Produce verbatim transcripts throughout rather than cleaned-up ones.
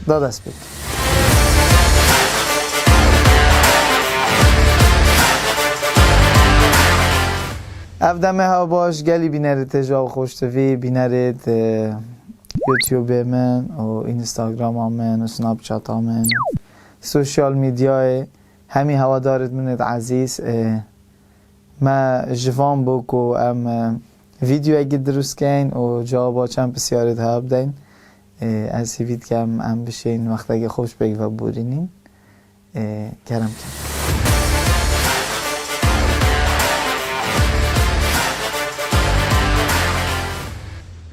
Da dest pê. Ev demê hev baş, gelî bînerê têja û xweş tivî, bînerê di YouTubeê min û Instagrama min û Snapchata min, sosyal medyayê, hemî hewadarêt min êt ezîz, ê, me ji van bû ku em, e, vîdeoyekî dirust keyn û cewaba çend pisyarêt hev bideyn. E, ez hêvî dikem em bişên wextekê xweş pêk veborînîn. E, kerem kin.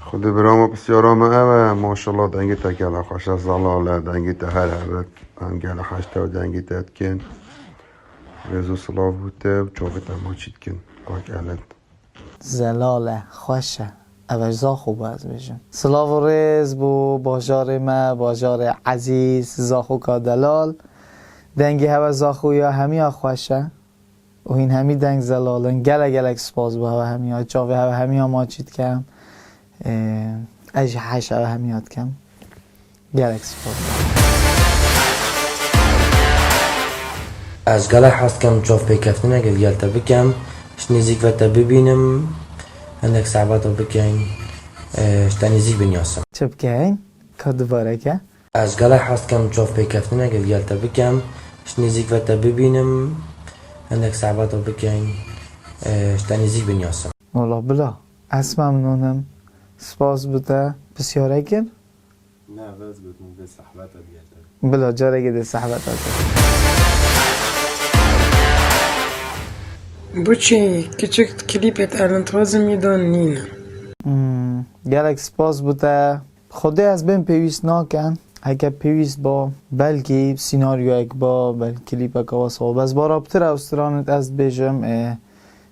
Xwedê birama pisyara me ew e, maşallah dengê te gelek xweş e, zelal e, dengê te her hebit. Em gelek heşte û dengê te dikin. Rêz û silav bo te û çavê te maçî dikin. Ak elend. Zelal e, xweş e. Ev e Zaxo bo ez bêjim. Silav û rêz bo bajarê me, bajarê ezîz, Zaxoka delal. Dengê hewe Zaxoya hemiya xweş e. Û hîn hemî deng zelal in. Gelek gelek spas bo hewe hemiya. Çavê hewe hemiya maçî dikem. Ê, ez jî heş hewe hemiya dikem. Gelek spas. Ez gelek hez dikem çav pêkeftineke li gel te bikem, ji nêzîk ve te bibînim, hindek sohbeta bikeyn, e, ji te nêzîk binyasim. Çi bikeyn? Ka dubare ke. Ez gelek hez dikem çav pêkeftineke li gel te bikem, ji nêzîk ve te bibînim, hindek sohbeta bikeyn, e, ji te nêzîk binyasim. Wala bila, ez memnûn im. Spas bo te. Pisyarek in? Ne, vez gotin vê sehbeta digel te. Bila, carekê dê sehbeta te. Boçî kiçik klîpêt Elend Razimî de nîne. Hmm, gelek spas bo te. Xwedê ez bên pêwîst nakem. Heke pêwîst ba, belkî senaryoyek ba, belkî klîpeka wesa ba. Bes ba raptir ew stranêt ez dibêjim, ê,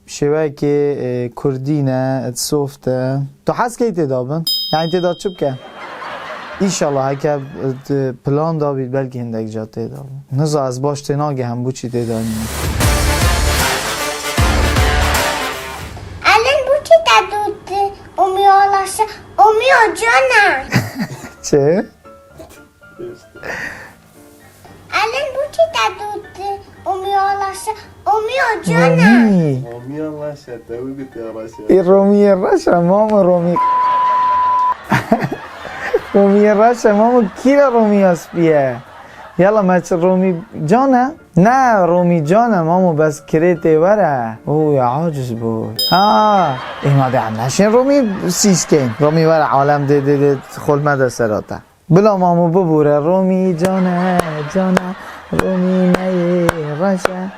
Bi şêweyekê, e, kurdî ne, soft e. Tu hez key tê de bin? Yani tê de çi bike? Înşallah heke, e, plan da bît, belkî hindek ca tê de bin. Niza ez baş tê nagihim bo çi tê de nîne. Elin bo çi te dût, Omiyo Laşe, Omiyo Cana. Çi? Elin bo çi te dût, Omiyo Laşe, Omiyo Cana. Romî. Romîya reş e, te wî gotiya reş e. Ê Romîyê reş e, mamo Romî. Romîyê reş e, mamo kîra Romîya spî ye? Yala me çi Romî Can e? Ne, Romî Can e, mamo bes kirê tê were. Oo, ya aciz bû. Ha, ê ma de em neşên Romî sîs kên. Romî were alem dê, dê, dê, xol me de serata. Bila mamo bibûre, Romî can e, can e, Romî neyê reş e,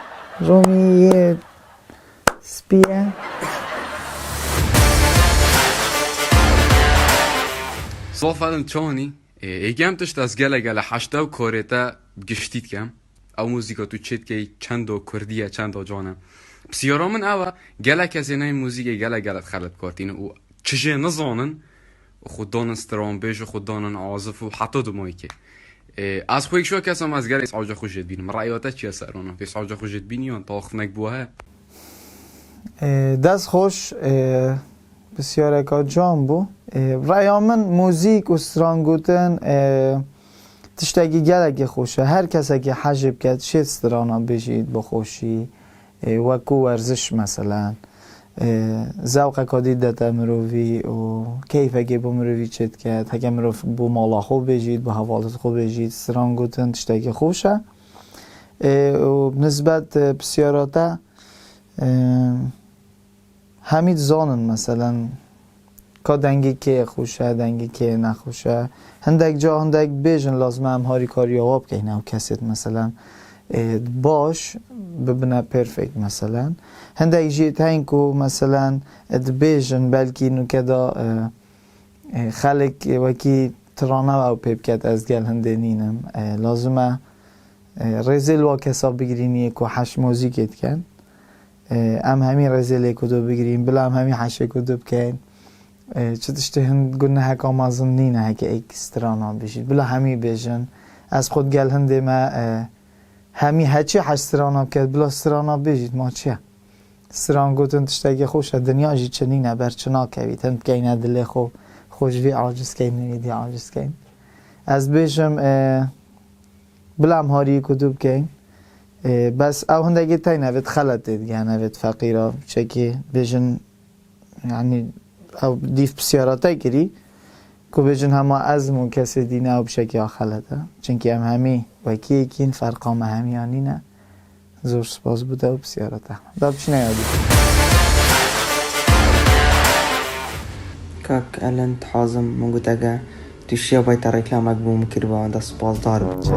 Romî yê spî ye. Zaf elin çawanî, ê, êkem tişt ez gele gele heşte û korê te giştî dikem. Ew muzîka tu çêdikey çendo kurdî ye, çendo can e. Pisyara min ew e, gelek kesê neyê muzîkê gelek gelek xelet kartîne û çi jê nizanin, xwe danin stranbêj û xwe danin azif û heta di mayikê. Ê, ez xwe yek ji wan kesan me ez gelek saca xwe jê dibînim. Reya te çi ye ser wana? Vê saca xwe jê dibînî yan taxifnek bo he? Ê, dest xweş, ê, pisyareka can bû. Ê, reya min muzîk û stran gotin, ê, tiştekî gelekî xweş e. Her kesekî hejê bike, şêt strana bêjît bi xweşî. Ê, wekû werziş, meselen, ê, zewqeka dî dete mirovî û keyfekê bo mirovî çêdiket. Heke mirov bo mala xwe bêjît, bo hevalêt xwe bêjît, stran gotin tiştekî xweş e. Ê, û bi nisbet, ê, pisyara te, ê, hemî dizanin, meselen, Ka dengê kê xweş e, dengê kê nexweş e. Hindek ca hindek bêjin lazim e em harîkariya wa bikeyn ew kesêt, meselen, ê, baş bibine perfect, meselen. Hindek jî tên ku, meselen, ê, dibêjin belkî nuke da, ê, ê, xelk wekî tirane ew pê biket, ez gel hindê nînim. Ê, lazim e, ê, rêzê li wa kesa bigirînî ku heş muzîkê dikin. Ê, em hemî rêzê lê ku du bigirîn, bila em hemî heşê ku du bikeyn. Ê, çi tiştê hin guneheka mezin nîne heke êk strana bêjît. Bila hemî bêjin. Ez xwe digel hindê me, ê, hemî heçî heş strana biket, bila strana bêjît, ma çi ye? Stran gotin tiştekî xweş e, dinya jî çi nîne, ber çi nakevît. Hin bikeyne dilê xwe, xwe ji vî aciz keyn, wî dî aciz keyn. Ez bêjim, e, bila em harî ku dû bikeyn. E, bes ew hindekî teyne vê xeletê digen, vê feqîra çekî bêjin, yani ew dîv pisyara te kirî ku bêjin hema ez im û kesê dî ne, ew bi şekî xelet e. Çimkî em hemî wekî yekîn, ferqa me hemiya nîne. Zor spas bo te û pisyara te. Da biçine yadî. Kak Elen, dixwazim min gotege tu şiya bay te reklamek bo min kiriba, da spasdar bim. Çi?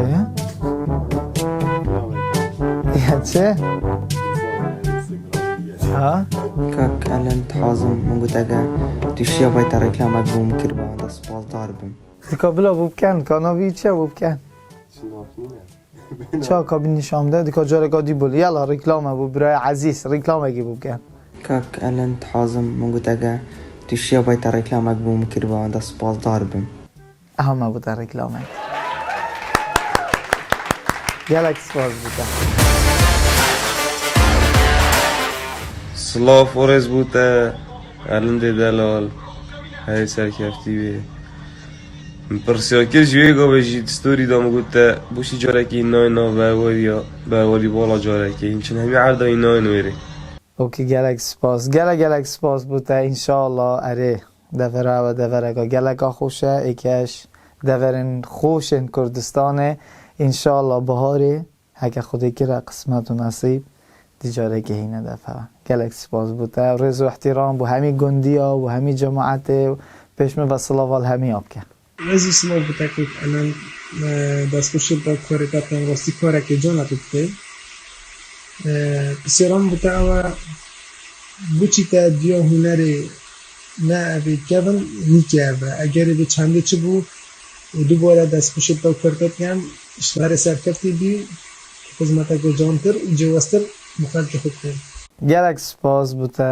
Ya çi? Ha? Kak Elen, dixwazim min gotege tu şiya bay te reklamek bo min kiriba, da spasdar bim. Dika bila bo biken, ka navî çi bo biken? Çi nav nîne? Ça kabîn nîşan de, dika careka dî bol. Yala, reklame bo, birayê ezîz, reklamekî bo biken. Kak Elen, dixwazim min gotege tu şiya bay te reklamek bo min kiriba, da spasdar bim. Aha, me bo te reklamek. Gelek spas bo te. Silav û rêz bo te, Elindê delal. Hey serkeftî bê. Min pirsiyar kir ji wê gavê jî di story de min got te, bo çi carekî nayê nav berweriya, berwerî bala carekê. Hîn çin hemî erdayî nayên wêrê. Okey, gelek spas. Gelek, gelek spas bo te. Înşallah, erê, devera we devereka geleka xweş e. Êkeş deverên xweş ên Kurdistanê. Înşallah biharê, heke Xwedê kire qismet û nesîb, dî carekê hîne defa. Gelek spas bo te. Rêz û îhtîram bo hemî gundiya û hemî cemaetê û pêş min ve silava li hemî ya bike. Ez û silav bi te kok Elen, e, destxweşê bi te korê te tên rastî karekê cana tu dikey. E, pisyara min bi te ew e, biçî te diya hunerê ne evê kevin nîke ev e. Egerê bi çendê çi bû û dubare destxweşê bi te korê te dikem, ji te re serkeftî bî, xizmeteke cantir û cêweztir bi xelkê xwe dikey. Gelek spas bi te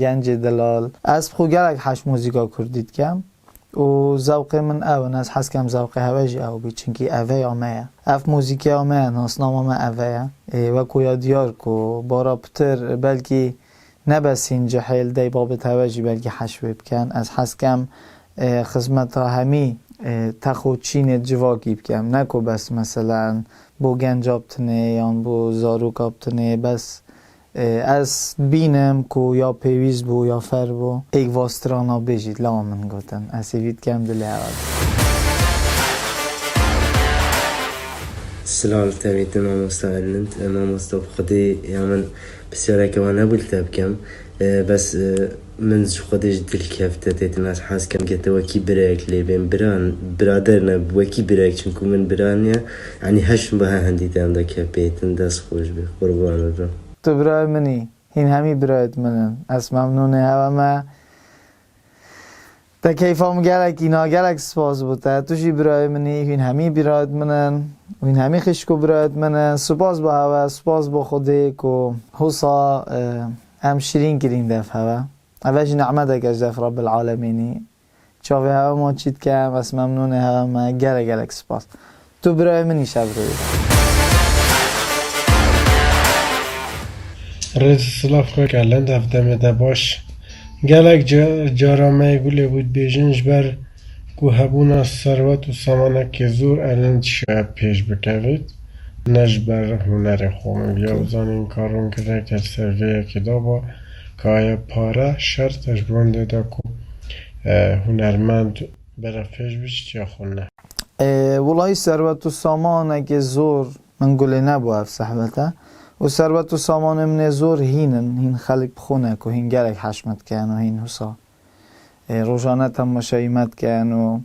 gencê delal. Ez bi xwe gelek heş muzîka kurdî dikem. Û zewqê min ew in, ez hez kem zewqê hewe jî ew bî, çimkî eveya me ye. Ev muzîkeya me ye, nasnama me eve ye. Ê, weko ya diyar ku bara pitir belkî ne bes hîn cihê li dey babê hewe jî belkî heş wê biken. Ez hez kem, ê, xizmeta hemî, ê, tex û çînê civakî bikem. Ne ku bes meselen bo genca bitinê yan bo zaroka bitinê, bes Ê, ez bînim ku ya pêwîst bû ya fer bû. Êk va strana bêjît, lawa min gotin. Ez hêvî dikem dilê hewe bî. Silav li te bîtin, mamosta Elind. E, mamosta, bi Xwedê ya min pisyareke wan hebû li te bikim. E, bes, e, min ji Xwedê ji dilkefte têtin. Ez hez kem ke te wekî birayek lê bên. Bira, birader ne, wekî birayek, çimkû min bira niye. Yanî heşm bi he hindî te em de ke pêtin. Dest xweş be. Qurban bibim. Tu birayê min î, hîn hemî birayêt min in. Ez memnûnê hewe me. Te keyfa min gelek îna, gelek spas bo te. Tu jî birayê min î, hîn hemî birayêt min in. Hîn hemî xişk û birayêt min in. Spas bo hewe, spas bo Xwedê ku husa, e, em şirîn kirîn dev hewe. Eve jî nehmetek e ji dev Rebbil Alemînî. Çavê hewe ma çî dikem, ez memnûnê hewe me, gelek gelek spas. Tu birayê min î şev rûyê. Rêz û silav xwe gelend ev demê de baş. Gelek ca-, cara me yê gulê bû dibêjin ji ber ku hebûna serwet û samanekê zor elin dişiya pêş bikevît. Ne ji ber hunerê xwe. Min viya bizanîn ka rûnkirineke li ser vê yekê daba, ka ya pare şert e ji bo wendê de ku, e, hunermend bere pêş bi çiya xwe ne. E, wulay serwet û samanekê zor min gulê nebû ev sehbete. Û serwet û samanê min ê zor hîn in, hîn xelk bi xwe ne ku hîn gelek heşmet dikin û hîn husa. E, rojane temaşeyî me dikin û,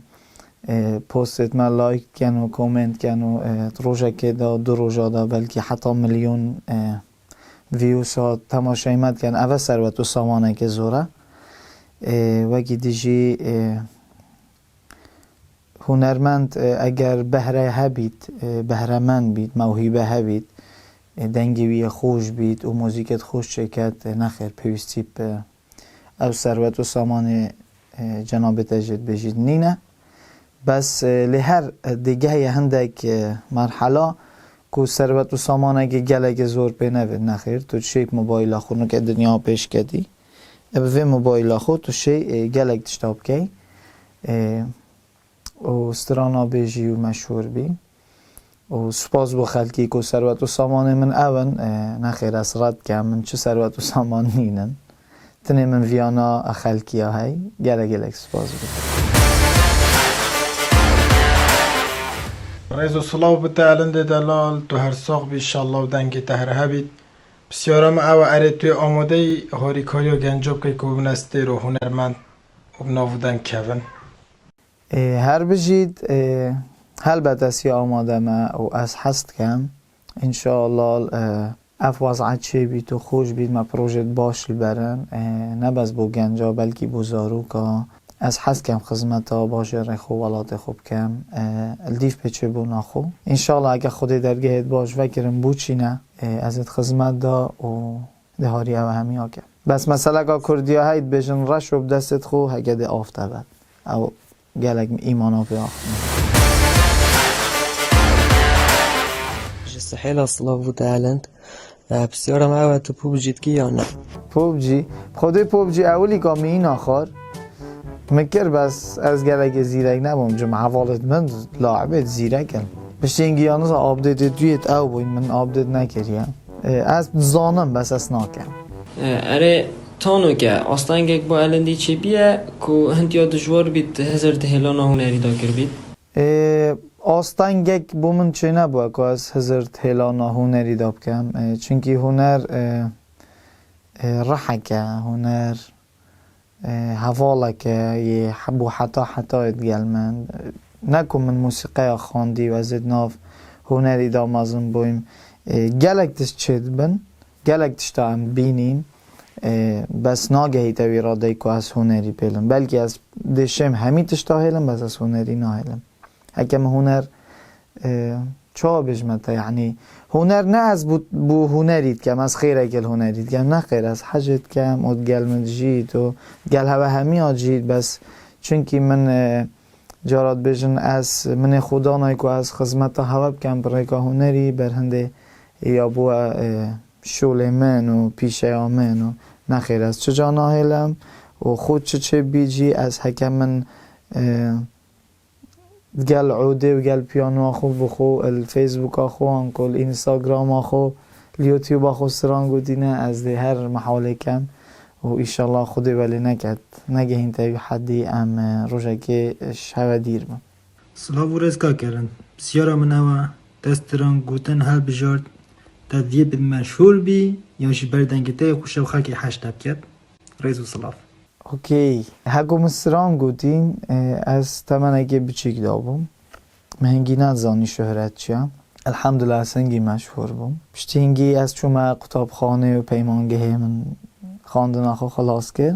e, postêt me like dikin û comment dikin û, e, rojekê de, du roja de belkî heta milyon, e, views hat temaşeyî me dikin. Eve serwet û samaneke zor e. E, wekî dijî, e, hunermend, e, eger behre hebît, e, behremend bît, mewhîbe hebît, e, dengê wî yê xweş bît û muzîkêt xweş çêket, e, nexêr pêwîstî bi ev serwet û samanê, e, cenabê te jê dibêjît nîne. Bes, e, lê her, e, dê geh ye hindek, e, merhela ku serwet û samanekê gelekê zor pê nevêt nexêr. Tu şêy mobayla xwe nuke dinya pêş ketî. E, bi vê mobayla xwe tu şêy, e, gelek tişta bikey. E, û strana bêjî û meşhûr bî. Û spas bo xelkî ku serwet û samanê min ew in, e, nexêr ez red kem, min çi serwet û saman nînin. Tinê min viyana xelkiya hey. Gelek gelek spas bo. Rêz û silav bi te Elindê delal, tu her sax bî, inşallah û dengê te her hebît. Pisyara min ew e, erê tu yê amadeyî harîkariya genca bikey ku bibine stêr û hunermend û bi nav û deng kevin? Ê, her bijît, ê, helbet ez yê amade me û ez hez dikem. Înşallah, ê, ev wez'a çêbît û xweş bît, me projeyêt baş li ber in. Ê, ne bes bo genca, belkî bo zaroka. Ez hez kem xizmeta bajêrê xwe, welatê xwe bikem. Ê, li dîv pê çêbûna xwe. Înşallah, eke Xwedê dergehêt baş vekirin, bûçîne, ê, ez ê di xizmet de û Dê harî ew hemiya ke. Bes meseleka kurdiya hey dibêjin reş û bi destê xwe heke dê av te be. Ew gelek îmana pê axivin. Ji Sihêla silav û delend. E, pisyara me ew e, tu PUBG dikî ya ne? PUBG, xwedê PUBG ewilîka min îna xwar. Min kir, bes ez gelekê zîrek nebûm, cim hevalêt min laibêt zîrek in. Piştî hingî yalniz updêtê duyêt ew bûyn, min update nekiriye. E, ez dizanim, bes ez nakim. E, erê, tanoke, astengek bo elindî çêbiye ku hindiya dijwar bît hizir di hêlana hunerî da kirbît. E, astengek bo min çênebûye ku ez hizir di hêlana hunerî da bikim. E, çunkî huner, e, e, rihek e, huner e, hevaleke yê he-, bû heta hetayê digel min. Ne ku min mûsîqeya xwendî û ez ê di nav hunerî de mezin bûyim. E, gelek tişt çêdibin, gelek tişta em bînîn. E, bes nagehîte wî radeyê ku ez hunerî pêlim. Belkî ez dê şêm hemî tişta hêlim, bes ez hunerî nahêlim. Heke min huner, e, çawa bêjime te, yanî huner ne ez bû, bû hunerî dikem, ez xêrekê li hunerî dikem, ne xêr, ez hecê dikem û digel min dijît û digel hewe hemiya dijît, bes çunkî min, e, cara dibêjin ez, min ê xwe danay ku ez xizmeta hewe bikem bi rêka hunerî, ber hindê ya bûye, e, şolê min û pîşeya min û ne xêr, ez çi ca nahêlim û xwe çi çê bî jî ez heke min, e, Gel odê û gel piyanoya xwe bi xwe li Facebooka xwe, anku li Instagrama xwe, li YouTube'a xwe stran gotîne, ez dê her mehalê kem û îşallah Xwedê welê neket, negehînte wî hedî em, e, rojekê ji hewe dîr bin. Silav û rêz kak Elin. Pisyara min ew e, te stran gotin hilbijart, te divê bi meşhûr bî, yan jî ber dengê te yê xweş ew xelkê heş te biket? Rêz û silav. Okey. Heko min stran gotîn, e, ez temenekê biçîk dabûm. Min hingî nedizanî şohret çi ye. Elhamdulillah ez hingî meşhûr bûm. Piştî hingî ez çûme qutabxanê û peymangehê min xwendina xwe xilas kir.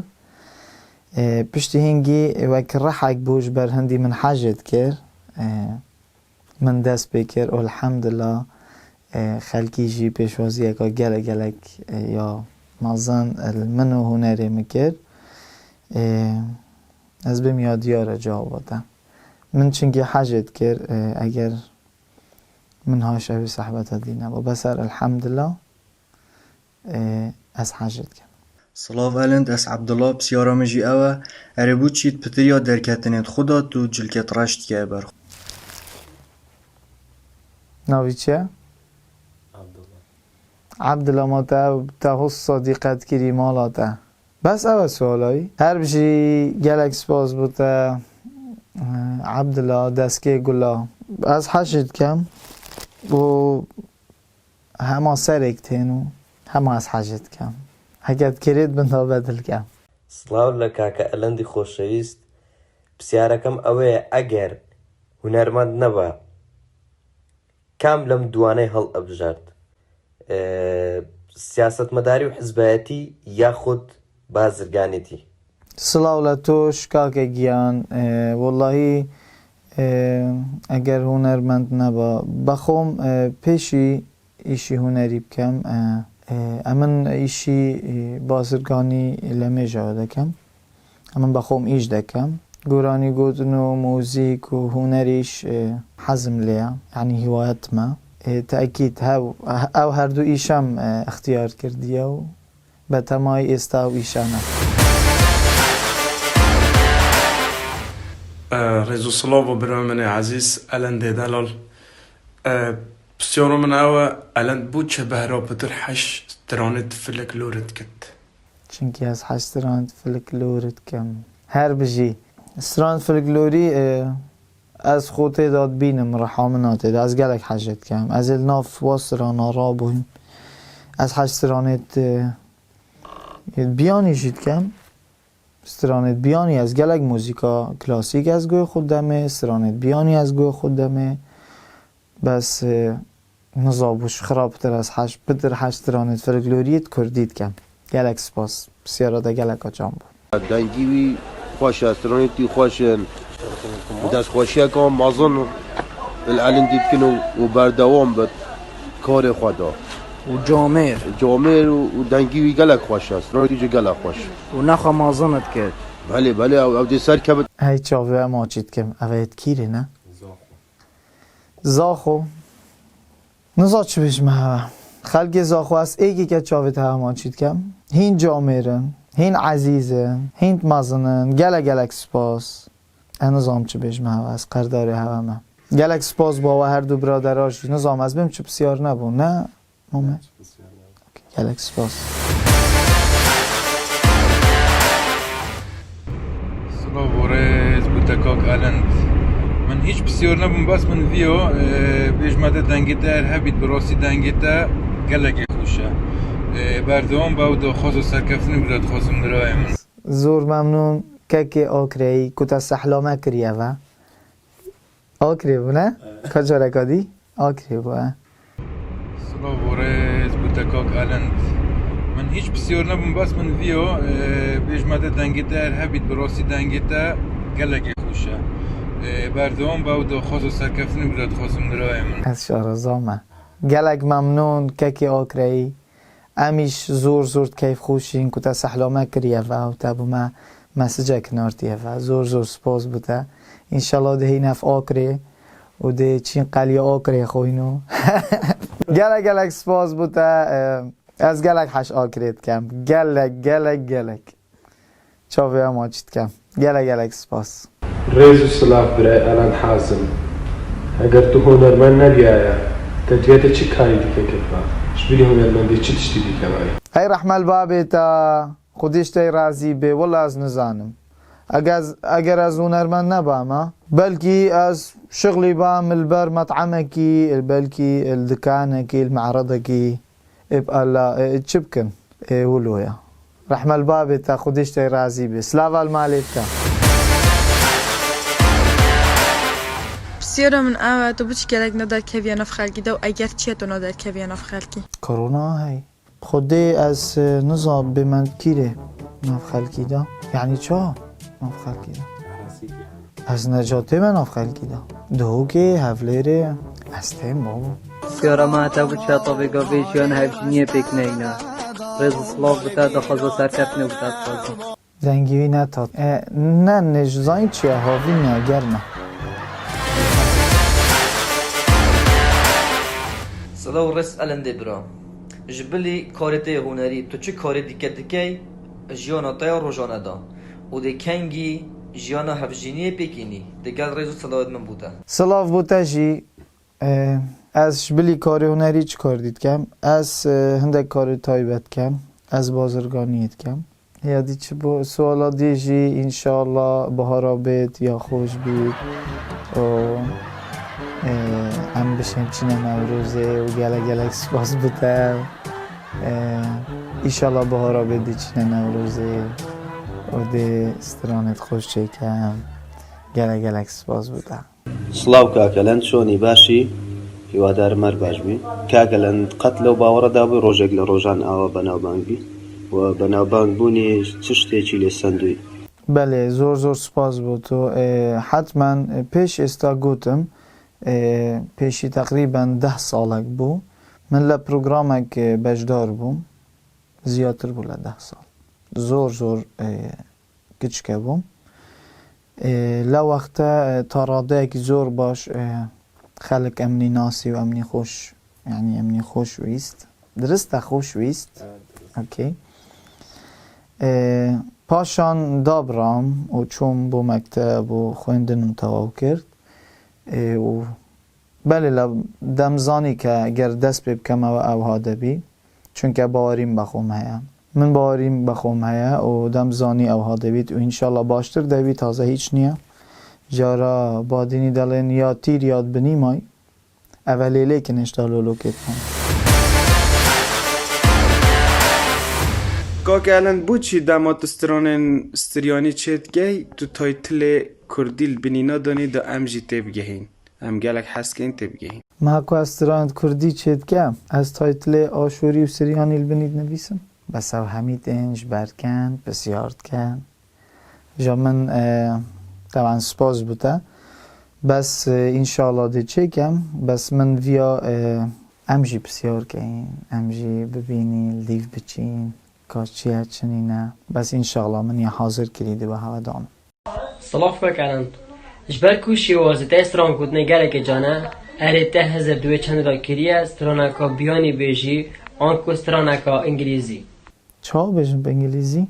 E, piştî hingî wek rihek bû ji ber hindî min hecê dikir. E, Min dest pê kir û elhamdulillah, e, xelkî jî pêşwaziyeka gelek gelek, e, ya mezin, e, li min û hunerê min kir. E, ez bêm yadiyar e cewaba te. Min çinkî hecê dikir, e, eger min haşa wî sehbeta dî nebû. Bes er elhamdulillah. Ê, ez hecê dikim. Silav Elend, ez Abdullah, pisyara min jî ew e, erê bû çît pitiriya derketinê di xwe de tu cilkêt reş dike ber xwe? Navî çi ye? Abdullah. Abdullah, ma te, te hosa dîqet kirî mala te. Bes ew e suala wî. Her bijî, gelek spas bo te, Abdullah, destgê gula. Ez hecê dikim û Hema serek tên û hema ez hecê dikem. Heke dikirêt bin da bedil kem. Silav le kaka Elendî xoşewîst. Pisyareke min ew ê, eger hunermend neba, kam lem diwaney hel ebijart? Ee, siyasetmedarî û hizbayetî yaxud bazirganîtî? Silav le to ji kake giyan. E, wellahî, e, eger hunermend neba, bexwom, e, pêşî îşî hunerî bikem. E, e, emin îşî, e, bazirganî lemêja dekem. Emin bexwom îş dekem. Goranî gotin û muzîk û hunerî îş, e, hezim lê ye. Yanî hîwayet me. E, tekîd hev, ew her du îşem, e, ixtiyar kirdiye û Betemay êsta û îşane. E, Rêz û silav bo birayê min ê ezîz, Elendê Delal. E, pisyara min ew e, Elend bo çi behra pitir heş stranê folklorî dikit? Çimkî ez heş stranê folklorî dikim. Her bijî. Stran folklorî, e, ez xwe tê de dibînim, riha min a tê de. Ez gelek hez dikim. Ez ê li nav wa strana rabûyim. Ez heş stranê, e, biyanî jî dikim. Stranê biyanî ez gelek muzîka klasîk ez guhê xwe demê, stranê biyanî ez guhê xwe demê. Bes, e, niza bû ji xira pitir ez heş, pitir heş stranê folklorî yê kurdî dikim. Gelek spas. Pisyara de gelek açan bû. Dengî wî xweş e, stranê wî xweş in. Bi destxweşiyeke mezin li Elindî dikin û, û berdewam bit karê xwe de. Û camêr. Camêr û, û dengî wî gelek xweş e, stranê wî jî gelek xweş. Û nexwe mezin dikir. Belê, belê, ew, ew dê serkevin. Hey çavê em açî dikim. Ev ê dikîrê ne? Zaxo. Niza çi bêjime hewe. Xelkê Zaxo ez êkeke çavê te hewe maçî dikem. Hîn camêr in, hîn ezîz in, hîn mezin in. Gelek gelek spas. Ez nizam çi bêjime hewe, ez qerdarê hewe me. Gelek spas bo we her du biradera jî. Nizam ez bêm çi pisyar nebû, ne? Mame. Okey, gelek spas. Silav û rêz bo te kak Elend. Min hîç pisyar nebûn, bes min viya, e, bêjme te dengê te her hebît, bi rastî dengê te gelekê xweş e. E, berdewam be û daxwaza serkeftinê bide dixwazim birayê min. Zor memnûn kekê Akreyî ku te sehlame kiriye ve. Akrê bû ne? Ka careka dî? Akrê bû, e. Silav û rêz bo te kak Elend. Min hîç pisyar nebûn, bes min viya, e, bêjme te dengê te her hebît, bi rastî dengê te gelekê xweş e. E, berdewam be û daxwaza serkeftinê bide dixwazim birayê min. Ez şareza me. Gelek memnûn kekê Akreyî. Em îş zor zor keyfxweş in ku te sehlame kiriye ve û te bi me mesicek nartiye ve. Zor zor spas bo te. Înşallah dê hîn ev Akrê û dê çîn qeliya Akrê xwîno. Gelek gelek spas bo te. Ez gelek heş Akrê dikem. Gelek, gelek, gelek. Çavê em açî dikem. Gelek gelek spas. Rêz û silav birayê Elend Hazim. Eger tu hunermend nebiyaya, te duyê te çi karî dike ketiba? Ji bilî hunermendê çi tiştî dike bayî? Hey rehme li babê te, Xwedê ji te razî bê, wela ez nizanim. Eger ez, eger ez hunermend nebama, belkî ez şixlî bam li ber met'emekî, belkî li dikanekî, li me'redekî. Ê bi Allah, ê, çi bikin? Ê, wilo ya. Rehme li babê te, Xwedê ji te razî be. Slava li malê te. Pisyara min ew e, tu biçî gerek ne derkeviye nav xelkî de û eger çiye tu ne derkeviye nav xelkî? Korona hey. Xwedê ez, e, niza bê me kîrê nav xelkî de. Yanî ça nav xelkî de? Ez necatê me nav xelkî de. Duhokê, Hevlêrê, ez têm babo. Siyara me heta biçe tabê gavê jiyan hevjîniyê pêk neyna. Rêz û silav bi te, daxwaza serkeftinê bi te dixwazim. Dengî wî netat. E, ne, ne, ji zayîn çi ye? Havîn e, germ e. Silav û rêz Elendê bira. Ji bilî karê te yê hunerî, tu çi karê dîke dikey jiyana te ya rojane de û dê kengî jiyana hevjîniyê pêk înî? Dê gel rêz û silavêt min bo te. Silav bo te jî. E, ez ji bilî karê hunerî çi kar dî dikem? Ez, e, hindek karê taybet dikem. Ez bazirganiyê dikem. Ya dî çi bû? Suala dî jî, înşallah, bihara bêt ya xweş bît û, e, em bişên çîne Newrozê û gelek gelek spas bi te. E, înşallah bihara bêt dî çîne Newrozê û dê stranêt xweş çêkem. Gelek gelek spas bi te. Silav kak Elend, çonî, başî? Hîwadar mer baş bî. Kak Elend, qet lew bawera dabû rojek li rojan awa benavbang bî? We benavbang bûnî çi tiştekî lê sendûyî? Belê, zor zor spas bo tu. E, hetmen, e, pêş êsta gotim, e, pêşî teqrîben deh salek bû. Min li programek, e, beşdar bûm. Ziyatir bû li deh sal. Zor zor, e, kiçike bûm. E, le wexte, e, ta radeyekî zor baş, e, xelk emnî nasî û emnî xweş, yanî emnî xweş wîst. Dirist e, xweş wîst. Evet, dirist. Okey. E, Paşan dabram û çûm bo mekteb û xwêndinim tewaw kir. Ê, û belê le dem zanî ke ger dest pê bikeme we ewha debî. Çunke bawerîm be xwe me heye. Min bawerîm be xwe me heye û dem zanî ewha debît û înşallah baştir debî, taze hîç niye. Cara badînî delên ya tîr ya binî may. Eve lêlêkin hêşta lolokê dixwin. Kak Elen, bo çi dema tu stranên stryanî çêdikey, tu taytilê kurdî li binî nadanî da em jî têbigehîn? Em gelek hez dikeyn têbigehîn. Ma ku ez stranên kurdî çêdikem, ez taytilê aşûrî û siryanî li binî dinivîsim. Bes ew hemî tên ji ber ken, pisyar diken. Ja min, e, teban spas bû te. Bes, e, înşallah dê çêkem. Bes min viya, e, em jî pisyar keyin, em jî bibînî, li dîv biçîn, ka çi ye, çi nîne. Bes înşallah min ya hazir kirî dibe hewe dan. Silav kak Elen. Ji ber ku şêwazê te stran gotinê gelekê can e, erê te hizir di wê çendê de kiriye, straneka biyanî bêjî, anku straneka îngilîzî. Çawa bêjim bi îngilîzî?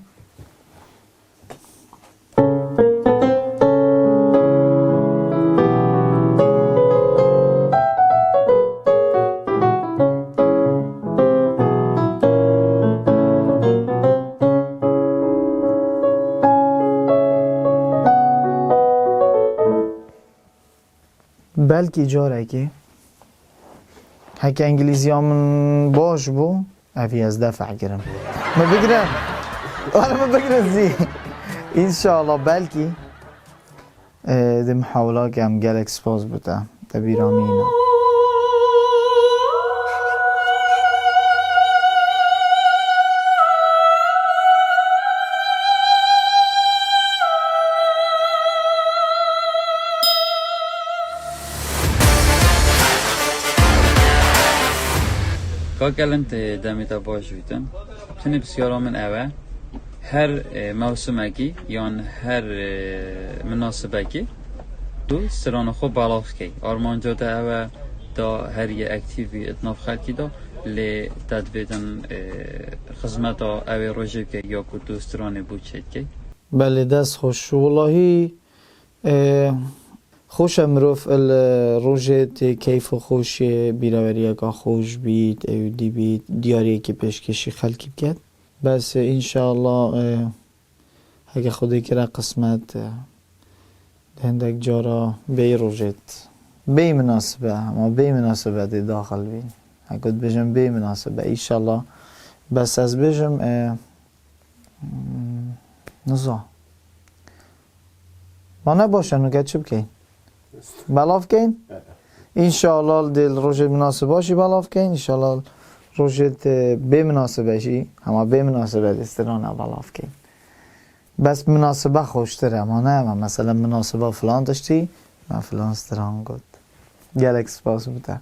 Belkî carekê. Heke îngilîziya min baş bû, evî ez def kirim. Min bigire. Were min bigire zî. Înşallah belkî. Ê, di mihawila kem gelek spas bi te. Te bîra min îna. Kak Elen, te demê te baş bîtin. Tenê pisyara min ew e. Her, e, mewsimekî yan her, e, minasibekî tu strana xwe belav key. Armanca te ew e da her yê aktîvî di nav xelkî de, lê te divêtin, e, xizmeta ew ê rojê bikey ya ku tu stranê bo çêdikey. Belê, dest xweş. Welahî, e, xweş e mirov li rojê tê keyf û xweşiyê, bîraweriyeka xweş bît, ewdî bît, diyariyekî pêşkêşî xelkî biket. Bes, e, înşallah, e, heke Xwedê kire qismet, e, hindek cara bêyî rojêt. Bêyî minasibe, ama bêyî minasibe dê daxil bîn. Heke dibêjim bêyî minasibe, înşallah. Bes ez bêjim, e, hmm, niza. Ma ne baş e, nuke çi bikeyn? Belav keyn? Înşallah dê li rojê minasiba jî belav keyn. Înşallah rojê te bê minasibe jî, hema bê minasibe dê strana belav keyn. Bes minasibe xweştir e, ma ne me mesela minasiba filan tiştî, me filan stran got. Gelek spas bi te.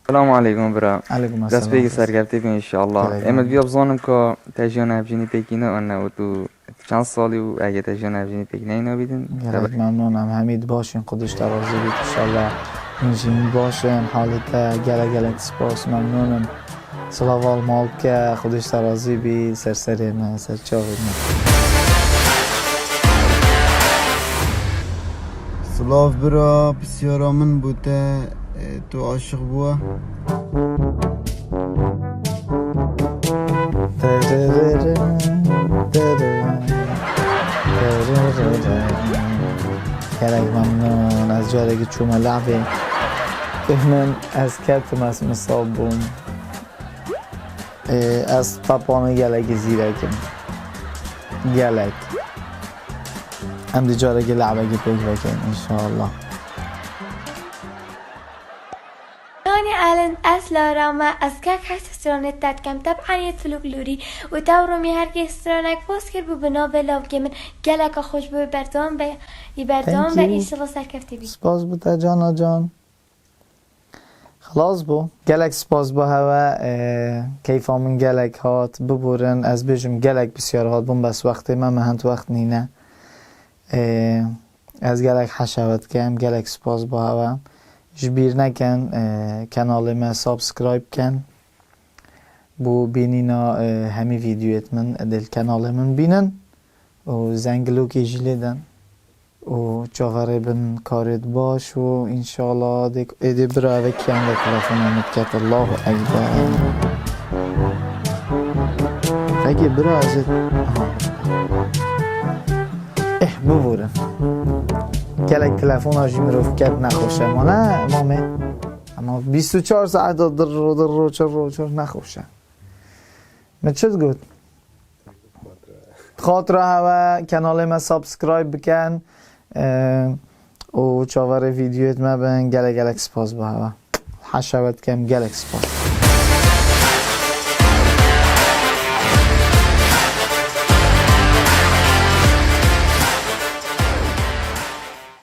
Selamu aleykum bira. Aleykum esselam. Destpêkê serkevtî be înşallah. Gelek. Ê, min diviya bizanim ka te jiyana hevjînî pêkî ne, ne û tu çend salî û ege te jiyana hevjînî pêkî neyna bîtin? Gelek memnûn em. Hemî di baş in, Xwedê ji te razî bît înşallah. Hûn jî hîn baş in, halê te gelek gelek spas, memnûn in. Silav al mal bike, Xwedê ji te razî bî, ser serê me, ser çavê me. Silav bira, pisyara min bo te, e, tu aşiq bûye? Gelek memnûn, ez carekî çûme lehvê. Bêhnin ez ketim, ez misab bûm. Ê, ez tepanê gelekî zîrek im. Gelek. Em dê carekê lehvekê pêk vekin, înşallah. Yanî Elen, ez Lara me, ez kek hest stranê te dikem, teb'en yê folklorî û te û Romî her kê stranek post kir bû bi navê Lavkê Min, geleka xweş bû, berdewam be, î berdewam be, înşallah serkeftî bî. Spas bi te cana can. Xilas bû. Gelek spas bo hewe, e, keyfa min gelek hat, biborin, ez bêjim gelek pisyar hat bûn, bes wextê me, me hind wext nîne. E, ez gelek heşewet kem, gelek spas bo hewe. Ji bîr nekin, e, kenalê me subscribe ken. Bo bînîna, e, hemî vîdyoyêt min, dê li kenalê min bînin. û zengilokê jî lê den û çaverê bin karêt baş û înşallah dê, êdî bira eve kiyande telefona min diket. Allahu Ekber. Peki bira ez ê, aha. Eh, biborin. Gelek telefona jî mirov ket nexweş e. Ma ne, mamê? Ama bîst û çar saet de dir ro, dir ro, çir ro, çir nexweş e. Min çi got? Xatira hewe, kanalê me subscribe bikin, e, û çaverê videoyê me bin. Gelek gelek spas bi hewe. Heşewet kem, gelek spas.